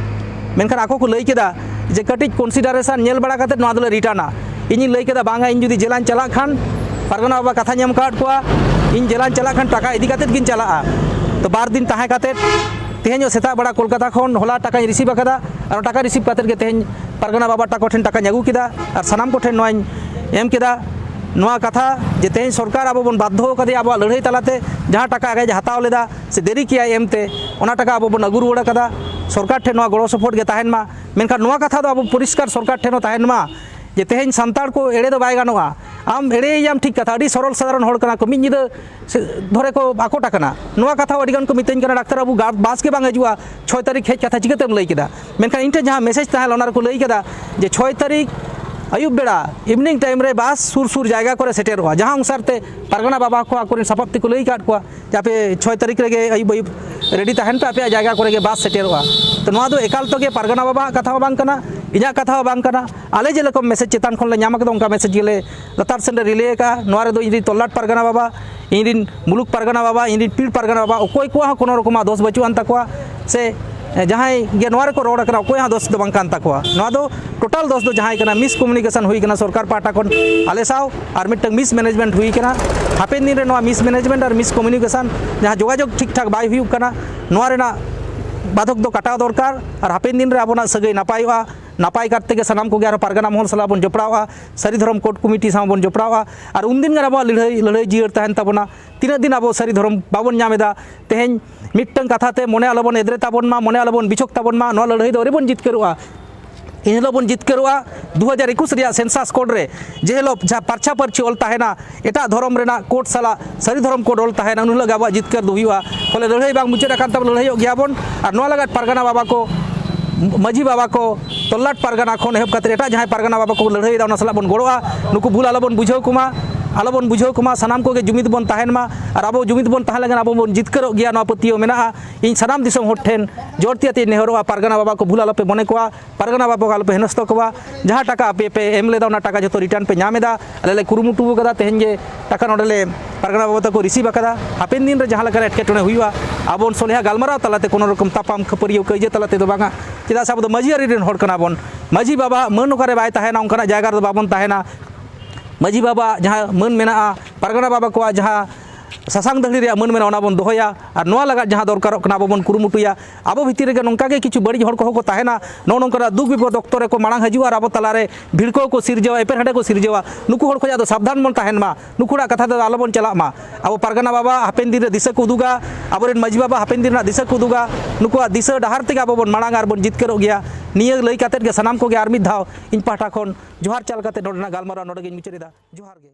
ᱢᱮᱱᱠᱷᱟᱱ ᱟᱠᱚ ᱠᱚ ᱞᱟᱹᱭ ᱠᱮᱫᱟ ᱡᱮ ᱠᱟᱹᱴᱤᱡ ᱠᱚᱱᱥᱤᱰᱟᱨᱮᱥᱚᱱ ᱧᱮᱞ ᱵᱟᱲᱟ ᱠᱟᱛᱮᱫ ᱱᱚᱣᱟ ᱫᱚᱞᱮ ᱨᱤᱴᱟᱨᱱᱟ᱾ ᱤᱧᱤᱧ ᱞᱟᱹᱭ ᱠᱮᱫᱟ, ᱵᱟᱝᱟ, ᱤᱧ ᱡᱩᱫᱤ ᱡᱮᱞᱟᱧ ᱪᱟᱞᱟᱜ ᱠᱷᱟᱱ, ᱯᱟᱨᱜᱟᱱᱟ ᱵᱟᱵᱟ ᱠᱟᱛᱷᱟᱧ ᱮᱢ ᱟᱠᱟᱫ ᱠᱚᱣᱟ, ᱤᱧ ᱡᱮᱞᱟᱧ ᱪᱟᱞᱟᱜ ᱠᱷᱟᱱ ᱴᱟᱠᱟ ᱤᱫᱤ ᱠᱟᱛᱮᱫ ᱜᱤᱧ ᱪᱟᱞᱟᱜᱼᱟ᱾ ᱛᱚ, ᱵᱟᱨ ᱫᱤᱱ ᱛᱟᱦᱮᱸ ᱠᱟᱛᱮᱫ ᱛᱮᱦᱮᱧᱚᱜ ᱥᱮᱛᱟᱜ ᱵᱮᱲᱟ ᱠᱳᱞᱠᱟᱛᱟ ᱠᱷᱚᱱ ᱦᱚᱞᱟ ᱴᱟᱠᱟᱧ ᱨᱤᱥᱤᱵᱷ ᱟᱠᱟᱫᱟ᱾ ᱟᱨ ᱴᱟᱠᱟ ᱨᱤᱥᱤᱵᱷ ᱠᱟᱛᱮᱫ ᱜᱮ ᱛᱮᱦᱮᱧ ᱯᱟᱨᱜᱟᱱᱟ ᱵᱟᱵᱟ ᱛᱟᱠᱚ ᱴᱷᱮᱱ ᱴᱟᱠᱟᱧ ᱟᱹᱜᱩ ᱠᱮᱫᱟ᱾ ᱟᱨ ᱥᱟᱱᱟᱢ ᱠᱚᱴᱷᱮᱱ ᱱᱚᱣᱟᱧ ᱮᱢ ᱠᱮᱫᱟ, ᱱᱚᱣᱟ ᱠᱟᱛᱷᱟ ᱡᱮ ᱛᱮᱦᱮᱧ ᱥᱚᱨᱠᱟᱨ ᱟᱵᱚ ᱵᱚᱱ ᱵᱟᱫᱽᱫᱷᱚ ᱟᱠᱟᱫᱮᱭᱟ ᱟᱵᱚᱣᱟᱜ ᱞᱟᱹᱲᱦᱟᱹᱭ ᱛᱟᱞᱟᱛᱮ ᱡᱟᱦᱟᱸ ᱴᱟᱠᱟ ᱟᱡ ᱮ ᱦᱟᱛᱟᱣ ᱞᱮᱫᱟ ᱥᱮ ᱫᱮᱨᱤ ᱠᱮᱜᱼᱟᱭ ᱮᱢᱛᱮ, ᱚᱱᱟ ᱴᱟᱠᱟ ᱟᱵᱚ ᱵᱚᱱ ᱟᱹᱜᱩ ᱨᱩᱣᱟᱹᱲ ᱟᱠᱟᱫᱟ᱾ ᱥᱚᱨᱠᱟᱨ ᱴᱷᱮᱱ ᱱᱚᱣᱟ ᱜᱚᱲᱚ ᱥᱚᱯᱚᱦᱚᱫ ᱜᱮ ᱛᱟᱦᱮᱱ ᱢᱟ᱾ ᱢᱮᱱᱠᱷᱟᱱ ᱱᱚᱣᱟ ᱠᱟᱛᱷᱟ ᱫᱚ ᱟᱵᱚ ᱯᱚᱨᱤᱥᱠᱟᱨ ᱥᱚᱨᱠᱟᱨ ᱴᱷᱮᱱ ᱦᱚᱸ ᱛᱟᱦᱮᱱ ᱢᱟ ᱡᱮ ᱛᱮᱦᱮᱧ ᱥᱟᱱᱛᱟᱲ ᱠᱚ ᱮᱲᱮ ᱫᱚ ᱵᱟᱭ ᱜᱟᱱᱚᱜᱼᱟ᱾ ᱟᱢ ᱮᱲᱮᱭᱮᱭᱟᱢ ᱴᱷᱤᱠ ᱠᱟᱛᱷᱟ, ᱟᱹᱰᱤ ᱥᱚᱨᱚᱞ ᱥᱟᱫᱷᱟᱨᱚᱱ ᱦᱚᱲ ᱠᱟᱱᱟ ᱠᱚ, ᱢᱤᱫ ᱧᱤᱫᱟᱹ ᱥᱮ ᱫᱷᱚᱨᱮ ᱠᱚ ᱟᱠᱚᱴ ᱟᱠᱟᱱᱟ᱾ ᱱᱚᱣᱟ ᱠᱟᱛᱷᱟ ᱦᱚᱸ ᱟᱹᱰᱤ ᱜᱟᱱ ᱠᱚ ᱢᱤᱛᱟᱹᱧ ᱠᱟᱱᱟ, "ᱰᱟᱠᱛᱟᱨ ᱵᱟᱹᱵᱩ, ᱜᱟ-, ᱵᱟᱥ ᱜᱮ ᱵᱟᱝ ᱦᱤᱡᱩᱜᱼᱟ, ᱪᱷᱚᱭ ᱛᱟᱹᱨᱤᱠᱷ ᱦᱮᱡ ᱠᱟᱛᱷᱟ ᱪᱤᱠᱟᱹᱛᱮᱢ ᱞᱟᱹᱭ ᱠᱮᱫᱟ?" ᱢᱮᱱᱠᱷᱟᱱ ᱤᱧ ᱴᱷᱮᱱ ᱡᱟᱦᱟᱸ ᱢᱮᱥᱮᱡᱽ ᱛᱟᱦᱮᱸ ᱞᱮᱱᱟ, ᱚᱱᱟ ᱨᱮᱠᱚ ᱞᱟᱹᱭ ᱠᱮᱫᱟ ᱡᱮ ᱪᱷᱚᱭ ᱛᱟᱹᱨᱤᱠᱷ ᱟᱹᱭᱩᱵ ᱵᱮᱲᱟ, ᱤᱵᱷᱤᱱᱤᱝ ᱴᱟᱭᱤᱢ ᱨᱮ ᱵᱟᱥ ᱥᱩᱨ ᱥᱩᱨ ᱡᱟᱭᱜᱟ ᱠᱚᱨᱮ ᱥᱮᱴᱮᱨᱚᱜᱼᱟ, ᱡᱟᱦᱟᱸ ᱚᱱᱩᱥᱟᱨ ᱛᱮ ᱯᱟᱨᱜᱟᱱᱟ ᱵᱟᱵᱟ ᱠᱚ ᱟᱠᱚᱨᱮᱱ ᱥᱟᱯᱟᱵ ᱛᱮᱠᱚ ᱞᱟᱹᱭ ᱟᱠᱟᱫ ᱠᱚᱣᱟ ᱡᱮ ᱟᱯᱮ ᱪᱷᱚᱭ ᱛᱟᱹᱨᱤᱠᱷ ᱨᱮᱜᱮ ᱟᱹᱭᱩᱵ ᱟᱹᱭᱩᱵ ᱨᱮᱰᱤ ᱛᱟᱦᱮᱱ ᱯᱮ, ᱟᱯᱮᱭᱟᱜ ᱡᱟᱭᱜᱟ ᱠᱚᱨᱮ ᱜᱮ ᱵᱟᱥ ᱥᱮᱴᱮᱨᱚᱜᱼᱟ᱾ ᱛᱚ, ᱱᱚᱣᱟ ᱫᱚ ᱮᱠᱟᱞ ᱛᱮᱜᱮ ᱯᱟᱨᱜᱟᱱᱟ ᱵᱟᱵᱟᱣᱟᱜ ᱠᱟᱛᱷᱟ ᱦᱚᱸ ᱵᱟᱝ ᱠᱟᱱᱟ, ᱤᱧᱟᱹᱜ ᱠᱟᱛᱷᱟ ᱦᱚᱸ ᱵᱟᱝ ᱠᱟᱱᱟ᱾ ᱟᱞᱮ ᱡᱮᱨᱚᱠᱚᱢ ᱢᱮᱥᱮᱡᱽ ᱪᱮᱛᱟᱱ ᱠᱷᱚᱱ ᱞᱮ ᱧᱟᱢ ᱟᱠᱟᱫᱟ, ᱚᱱᱠᱟ ᱢᱮᱥᱮᱡᱽ ᱜᱮᱞᱮ ᱞᱟᱛᱟᱨ ᱥᱮᱱ ᱞᱮ ᱨᱤᱞᱮ ᱟᱠᱟᱫᱼᱟ᱾ ᱱᱚᱣᱟ ᱨᱮᱫᱚ ᱤᱧ ᱨᱮᱱ ᱛᱚᱞᱞᱟᱴ ᱯᱟᱨᱜᱟᱱᱟ ᱵᱟᱵᱟ, ᱤᱧ ᱨᱮᱱ ᱢᱩᱞᱩᱠ ᱯᱟᱨᱜᱟᱱᱟ ᱵᱟᱵᱟ, ᱤᱧ ᱨᱮᱱ ᱯᱤᱲ ᱯᱟᱨᱜᱟᱱᱟ ᱵᱟᱵᱟ, ᱚᱠᱚᱭ ᱠᱚᱣᱟᱜ ᱦᱚᱸ ᱠᱳᱱᱳ ᱨᱚᱠᱚᱢᱟᱜ ᱫᱳᱥ ᱵᱟᱹᱪᱩᱜ ᱟᱱ ᱛᱟᱠᱚᱣᱟ ᱥᱮ ᱡᱟᱦᱟᱸᱭ ᱜᱮ ᱱᱚᱣᱟ ᱨᱮᱠᱚ ᱨᱚᱲ ᱟᱠᱟᱱᱟ, ᱚᱠᱚᱭᱟᱜ ᱦᱚᱸ ᱫᱳᱥ ᱫᱚ ᱵᱟᱝ ᱠᱟᱱ ᱛᱟᱠᱚᱣᱟ᱾ ᱱᱚᱣᱟ ᱫᱚ ᱴᱳᱴᱟᱞ ᱫᱳᱥ ᱫᱚ ᱡᱟᱦᱟᱸᱭ ᱠᱟᱱᱟ, ᱢᱤᱥ ᱠᱚᱢᱤᱭᱩᱱᱤᱠᱮᱥᱚᱱ ᱦᱩᱭ ᱠᱟᱱᱟ ᱥᱚᱨᱠᱟᱨ ᱯᱟᱦᱴᱟ ᱠᱷᱚᱱ ᱟᱞᱮ ᱥᱟᱶ, ᱟᱨ ᱢᱤᱫᱴᱟᱝ ᱢᱤᱥ ᱢᱮᱱᱮᱡᱽᱢᱮᱱᱴ ᱦᱩᱭ ᱠᱟᱱᱟ᱾ ᱦᱟᱯᱮᱱ ᱫᱤᱱ ᱨᱮ ᱱᱚᱣᱟ ᱢᱤᱥ ᱢᱮᱱᱮᱡᱽᱢᱮᱱᱴ ᱟᱨ ᱢᱤᱥ ᱠᱚᱢᱤᱭᱩᱱᱤᱠᱮᱥᱚᱱ, ᱡᱟᱦᱟᱸ ᱡᱳᱜᱟᱡᱳᱜᱽ ᱴᱷᱤᱠ ᱴᱷᱟᱠ ᱵᱟᱭ ᱦᱩᱭᱩᱜ ᱠᱟᱱᱟ, ᱱᱚᱣᱟ ᱨᱮᱱᱟᱜ ᱵᱟᱫᱷᱚᱠ ᱫᱚ ᱠᱟᱴᱟᱣ ᱫᱚᱨᱠᱟᱨ᱾ ᱟᱨ ᱦᱟᱯᱮᱱ ᱫᱤᱱ ᱨᱮ ᱟᱵᱚᱱᱟᱜ ᱥᱟᱹᱜᱟᱹᱭ ᱱᱟᱯᱟᱭᱚᱜᱼᱟ, ᱱᱟᱯᱟᱭ ᱠᱟᱨ ᱛᱮᱜᱮ ᱥᱟᱱᱟᱢ ᱠᱚᱜᱮ ᱟᱨᱦᱚᱸ ᱯᱟᱨᱜᱟᱱᱟ ᱢᱚᱦᱚᱞ ᱥᱟᱞᱟᱜ ᱵᱚᱱ ᱡᱚᱯᱲᱟᱣᱼᱟ, ᱥᱟᱹᱨᱤ ᱫᱷᱚᱨᱚᱢ ᱠᱳᱰ ᱠᱚᱢᱤᱴᱤ ᱥᱟᱶ ᱵᱚᱱ ᱡᱚᱯᱲᱟᱣᱼᱟ᱾ ᱟᱨ ᱩᱱᱫᱤᱱ ᱜᱮ ᱟᱵᱚᱣᱟᱜ ᱞᱟᱹᱲᱦᱟᱹᱭ, ᱞᱟᱹᱲᱦᱟᱹᱭ ᱡᱤᱭᱟᱹᱲ ᱛᱟᱦᱮᱱ ᱛᱟᱵᱚᱱᱟ᱾ ᱛᱤᱱᱟᱹᱜ ᱫᱤᱱ ᱟᱵᱚ ᱥᱟᱹᱨᱤ ᱫᱷᱚᱨᱚᱢ ᱵᱟᱵᱚᱱ ᱧᱟᱢ ᱮᱫᱟ? ᱛᱮᱦᱮᱧ ᱢᱤᱫᱴᱟᱝ ᱠᱟᱛᱷᱟ ᱛᱮ ᱢᱚᱱᱮ ᱟᱞᱚᱵᱚᱱ ᱮᱫᱽᱨᱮ ᱛᱟᱵᱚᱱ ᱢᱟ, ᱢᱚᱱᱮ ᱟᱞᱚᱵᱚᱱ ᱵᱤᱪᱷᱚᱠ ᱛᱟᱵᱚᱱ ᱢᱟ, ᱱᱚᱣᱟ ᱞᱟᱹᱲᱦᱟᱹᱭ ᱫᱚ ᱟᱹᱣᱨᱤ ᱵᱚᱱ ᱡᱤᱛᱠᱟᱹᱨᱚᱜᱼᱟ᱾ ᱮᱱ ᱦᱤᱞᱳᱜ ᱵᱚᱱ ᱡᱤᱛᱠᱟᱹᱨᱚᱜᱼᱟ ᱫᱩ ᱦᱟᱡᱟᱨ ᱮᱠᱩᱥ ᱨᱮᱭᱟᱜ ᱥᱮᱱᱥᱟᱥ ᱠᱳᱰ ᱨᱮ, ᱡᱮ ᱦᱤᱞᱳᱜ ᱡᱟᱦᱟᱸ ᱯᱟᱨᱪᱷᱟ ᱯᱟᱹᱨᱪᱷᱤ ᱚᱞ ᱛᱟᱦᱮᱱᱟ, ᱮᱴᱟᱜ ᱫᱷᱚᱨᱚᱢ ᱨᱮᱱᱟᱜ ᱠᱳᱰ ᱥᱟᱞᱟᱜ ᱥᱟᱹᱨᱤ ᱫᱷᱚᱨᱚᱢ ᱠᱳᱰ ᱚᱞ ᱛᱟᱦᱮᱱᱟ, ᱩᱱ ᱦᱤᱞᱳᱜ ᱜᱮ ᱟᱵᱚᱣᱟᱜ ᱡᱤᱛᱠᱟᱹᱨ ᱫᱚ ᱦᱩᱭᱩᱜᱼᱟ᱾ ᱯᱷᱚᱞᱮ ᱞᱟᱹᱲᱦᱟᱹᱭ ᱵᱟᱝ ᱢᱩᱪᱟᱹᱫ ᱟᱠᱟᱱ ᱛᱟᱵᱚᱱᱟ, ᱞᱟᱹᱲᱦᱟᱹᱭᱚᱜ ᱜᱮᱭᱟ ᱵᱚᱱ᱾ ᱟᱨ ᱱᱚᱣᱟ ᱞᱟᱹᱜᱤᱫ ᱯᱟᱨᱜᱟᱱᱟ ᱵᱟᱵᱟ ᱠᱚ, ᱢᱟᱹᱡᱷᱤ ᱵᱟᱵᱟ ᱠᱚ, ᱛᱚᱞᱞᱟᱴ ᱯᱟᱨᱜᱟᱱᱟ ᱠᱷᱚᱱ ᱮᱦᱚᱵ ᱠᱟᱛᱮ ᱮᱴᱟᱜ ᱡᱟᱦᱟᱸᱭ ᱯᱟᱨᱜᱟᱱᱟ ᱵᱟᱵᱟ ᱠᱚ ᱞᱟᱹᱲᱦᱟᱹᱭᱮᱫᱟ, ᱚᱱᱟ ᱥᱟᱞᱟᱜ ᱵᱚᱱ ᱜᱚᱲᱚᱜᱼᱟ᱾ ᱱᱩᱠᱩ ᱵᱷᱩᱞ ᱟᱞᱚᱵᱚᱱ ᱵᱩᱡᱷᱟᱹᱣ ᱠᱚᱢᱟ, ᱟᱞᱚᱵᱚᱱ ᱵᱩᱡᱷᱟᱹᱣ ᱠᱚᱢᱟ᱾ ᱥᱟᱱᱟᱢ ᱠᱚᱜᱮ ᱡᱩᱢᱤᱫ ᱵᱚᱱ ᱛᱟᱦᱮᱱ ᱢᱟ᱾ ᱟᱨ ᱟᱵᱚ ᱡᱩᱢᱤᱫ ᱵᱚᱱ ᱛᱟᱦᱮᱸ ᱞᱮᱱᱠᱷᱟᱱ ᱟᱵᱚ ᱵᱚᱱ ᱡᱤᱛᱠᱟᱹᱨᱚᱜ ᱜᱮᱭᱟ, ᱱᱚᱣᱟ ᱯᱟᱹᱛᱭᱟᱹᱣ ᱢᱮᱱᱟᱜᱼᱟ᱾ ᱤᱧ ᱥᱟᱱᱟᱢ ᱫᱤᱥᱚᱢ ᱦᱚᱲ ᱴᱷᱮᱱ ᱡᱳᱨ ᱛᱮ ᱟᱛᱮᱧ ᱱᱮᱦᱚᱨᱚᱜᱼᱟ, ᱯᱟᱨᱜᱟᱱᱟ ᱵᱟᱵᱟ ᱠᱚ ᱵᱷᱩᱞ ᱟᱞᱚᱯᱮ ᱢᱚᱱᱮ ᱠᱚᱣᱟ, ᱯᱟᱨᱜᱟᱱᱟ ᱵᱟᱵᱟ ᱠᱚ ᱟᱞᱚᱯᱮ ᱦᱮᱱᱚᱥᱛᱚ ᱠᱚᱣᱟ᱾ ᱡᱟᱦᱟᱸ ᱴᱟᱠᱟ ᱟᱯᱮ ᱯᱮ ᱮᱢ ᱞᱮᱫᱟ, ᱚᱱᱟ ᱴᱟᱠᱟ ᱡᱷᱚᱛᱚ ᱨᱤᱴᱟᱨᱱ ᱯᱮ ᱧᱟᱢ ᱮᱫᱟ᱾ ᱟᱞᱮ ᱞᱮ ᱠᱩᱨᱩᱢᱩᱴᱩ ᱟᱠᱟᱫᱟ, ᱛᱮᱦᱮᱧ ᱜᱮ ᱴᱟᱠᱟ ᱱᱚᱰᱮ ᱞᱮ ᱯᱟᱨᱜᱟᱱᱟ ᱵᱟᱵᱟ ᱛᱟᱠᱚ ᱨᱤᱥᱤᱵᱷ ᱟᱠᱟᱫᱟ᱾ ᱦᱟᱯᱮᱱ ᱫᱤᱱ ᱨᱮ ᱡᱟᱦᱟᱸ ᱞᱮᱠᱟᱱ ᱮᱴᱠᱮᱴᱚᱬᱮ ᱦᱩᱭᱩᱜᱼᱟ, ᱟᱵᱚ ᱵᱚᱱ ᱥᱚᱞᱦᱮᱭᱟ ᱜᱟᱞᱢᱟᱨᱟᱣ ᱛᱟᱞᱟᱛᱮ, ᱠᱳᱱᱳ ᱨᱚᱠᱚᱢ ᱛᱟᱯᱟᱢ ᱠᱷᱟᱹᱯᱟᱹᱨᱤᱭᱟᱹ ᱠᱟᱹᱭᱡᱟᱹ ᱛᱟᱞᱟ ᱛᱮᱫᱚ ᱵᱟᱝᱟ᱾ ᱪᱮᱫᱟᱜ ᱥᱮ ᱟᱵᱚ ᱫᱚ ᱢᱟᱹᱡᱷᱤ ᱟᱹᱨᱤ ᱨᱮᱱ ᱦᱚᱲ ᱠᱟᱱᱟ ᱵᱚᱱ᱾ ᱢᱟᱹᱡᱷᱤ ᱵᱟᱵᱟ ᱢᱟᱹᱱ ᱚᱠᱟᱨᱮ ᱵᱟᱭ ᱛᱟᱦᱮᱱᱟ, ᱚᱱᱠᱟᱱᱟᱜ ᱡᱟᱭᱜᱟ ᱨᱮᱫᱚ ᱵᱟᱵᱚᱱ ᱛᱟᱦᱮᱱᱟ᱾ ᱢᱟᱹᱡᱷᱤ ᱵᱟᱵᱟᱣᱟᱜ ᱡᱟᱦᱟᱸ ᱢᱟᱹᱱ ᱢᱮᱱᱟᱜᱼᱟ, ᱯᱟᱨᱜᱟᱱᱟ ᱵᱟᱵᱟ ᱠᱚᱣᱟᱜ ᱡᱟᱦᱟᱸ ᱥᱟᱥᱟᱝ ᱫᱟᱹᱦᱲᱤ ᱨᱮᱭᱟᱜ ᱢᱟᱹᱱ ᱢᱮᱱᱟᱜᱼᱟ, ᱚᱱᱟ ᱵᱚᱱ ᱫᱚᱦᱚᱭᱟ᱾ ᱟᱨ ᱱᱚᱣᱟ ᱞᱟᱜᱟᱫ ᱡᱟᱦᱟᱸ ᱫᱚᱨᱠᱟᱨᱚᱜ ᱠᱟᱱᱟ, ᱟᱵᱚ ᱵᱚᱱ ᱠᱩᱨᱩᱢᱩᱴᱩᱭᱟ᱾ ᱟᱵᱚ ᱵᱷᱤᱛᱤᱨ ᱨᱮᱜᱮ ᱱᱚᱝᱠᱟ ᱜᱮ ᱠᱤᱪᱷᱩ ᱵᱟᱹᱲᱤᱡ ᱦᱚᱲ ᱠᱚᱦᱚᱸ ᱠᱚ ᱛᱟᱦᱮᱱᱟ, ᱱᱚᱜᱼᱚ ᱱᱚᱝᱠᱟᱱᱟᱜ ᱫᱩᱠ ᱵᱤᱯᱚᱫ ᱚᱠᱛᱚ ᱨᱮᱠᱚ ᱢᱟᱲᱟᱝ ᱦᱤᱡᱩᱜᱼᱟ ᱟᱨ ᱟᱵᱚ ᱛᱟᱞᱟᱨᱮ ᱵᱷᱤᱲᱠᱟᱹᱣ ᱠᱚ ᱥᱤᱨᱡᱟᱹᱣᱟ, ᱮᱯᱮᱨ ᱦᱮᱸᱰᱮ ᱠᱚ ᱥᱤᱨᱡᱟᱹᱣᱟ᱾ ᱱᱩᱠᱩ ᱦᱚᱲ ᱠᱷᱚᱱᱟᱜ ᱫᱚ ᱥᱟᱵᱫᱷᱟᱱ ᱵᱚᱱ ᱛᱟᱦᱮᱱ ᱢᱟ, ᱱᱩᱠᱩ ᱦᱚᱲᱟᱜ ᱠᱟᱛᱷᱟ ᱛᱮᱫᱚ ᱟᱞᱚᱵᱚᱱ ᱪᱟᱞᱟᱜ ᱢᱟ᱾ ᱟᱵᱚ ᱯᱟᱨᱜᱟᱱᱟ ᱵᱟᱵᱟ ᱦᱟᱯᱮᱱ ᱫᱤᱱ ᱨᱮ ᱫᱤᱥᱟᱹ ᱠᱚ ᱩᱫᱩᱜᱟ, ᱟᱵᱚᱨᱮᱱ ᱢᱟᱹᱡᱷᱤ ᱵᱟᱵᱟ ᱦᱟᱯᱮᱱ ᱫᱤᱱ ᱨᱮᱱᱟᱜ ᱫᱤᱥᱟᱹ ᱠᱚ ᱩᱫᱩᱜᱟ᱾ ᱱᱩᱠᱩᱣᱟᱜ ᱫᱤᱥᱟᱹ ᱰᱟᱦᱟᱨ ᱛᱮᱜᱮ ᱟᱵᱚ ᱵᱚᱱ ᱢᱟᱲᱟᱝᱟ ᱟᱨ ᱵᱚᱱ ᱡᱤᱛᱠᱟᱹᱨᱚᱜ ᱜᱮᱭᱟ᱾ ᱱᱤᱭᱟᱹ ᱞᱟᱹᱭ ᱠᱟᱛᱮᱫ ᱜᱮ ᱥᱟᱱᱟᱢ ᱠᱚᱜᱮ ᱟᱨ ᱢᱤᱫ ᱫᱷᱟᱣ ᱤᱧ ᱯᱟᱦᱴᱟ ᱠᱷᱚᱱ ᱡᱚᱦᱟᱨ ᱪᱟᱞ ᱠᱟᱛᱮᱫ ᱱᱚᱰᱮᱱᱟᱜ ᱜᱟᱞᱢᱟᱨᱟᱣ ᱱᱚᱰᱮ ᱜᱤᱧ ᱢᱩᱪᱟᱹᱫ ᱮᱫᱟ᱾ ᱡᱚᱦᱟᱨ ᱜᱮ᱾